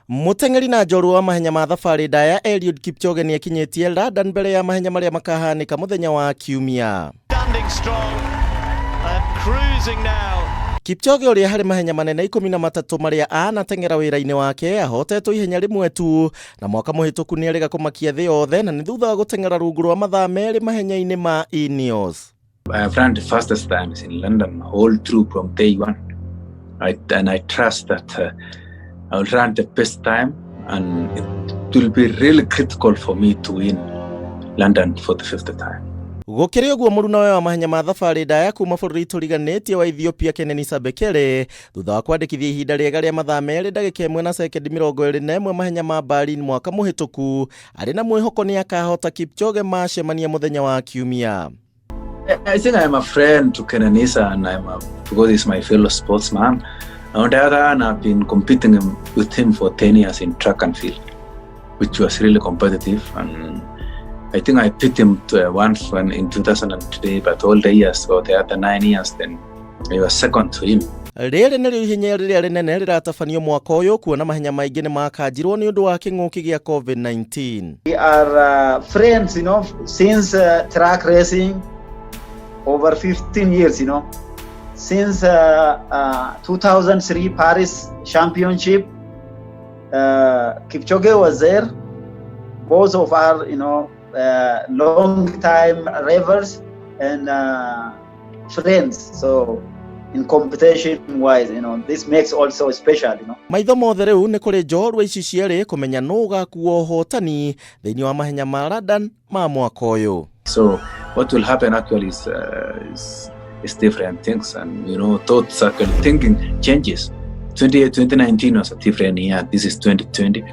Mũteng'eri na njorua wa mahenya ma thabarĩ ndaya Eliud Kipchoge nĩekinyĩtie London mbere ya mahenya marĩa makahanĩka mũthenya wa Kiumia. Standing strong and cruising now. Kipchoge ũrĩa harĩ mahenya manene 13 marĩa anateng'era wĩra-inĩ wake ahotetwo ihenya rĩmwe tu, na mwaka mũhĩtũku nĩerĩga kũmakia thĩ yothe na nĩ thutha wa gũteng'era rungu rwa mathaa 2 mahenya-inĩ ma Ineos. I have run the fastest times in London all through from day one. And I trust that I will run the best time, and it will be really critical for me to win London for the fifth time. Gũkĩrĩ ũguo, mũrunawe wa mahenya ma thabarĩ ndaya kuma bũrũri tũriganĩtie wa Ethiopia Kenenisa Bekele, thutha wa kwandĩkithia ihinda rĩega rĩa mathaa 2 ndagĩka 1 na sekendi 21 mahenya ma Berlin mwaka mũhĩtũku, arĩ na mwĩhoko nĩ akahota Kipchoge macemania mũthenya wa Kiumia. I think I'm a friend to Kenenisa, and because he's my fellow sportsman. On the other hand, I've been competing with him for 10 years in track and field, which was really competitive. And I think I beat him once when in 2003, but all the years, or the other 9 years, then I was second to him. Rĩrĩ nĩrĩo ihenya rĩrĩa rĩnene rĩratabanio mwaka ũyũ, kuona mahenya maingĩ nĩ makanjirwo nĩ ũndũ wa kĩng'ũki gĩa COVID-19. We are friends since track racing over 15 years. Since 2003 Paris Championship, Kipchoge was there. Both of our long time rivals and friends. So in competition wise, this makes also special. Maitho mothe rĩu nĩ kũrĩ njorua ici cierĩ kũmenya nũ ũgakuua ũhotani thĩinĩ wa mahenya ma London ma mwaka ũyũ. So what will happen actually is different things, and thoughts, actually thinking changes. 2019 was a different year. This is 2020.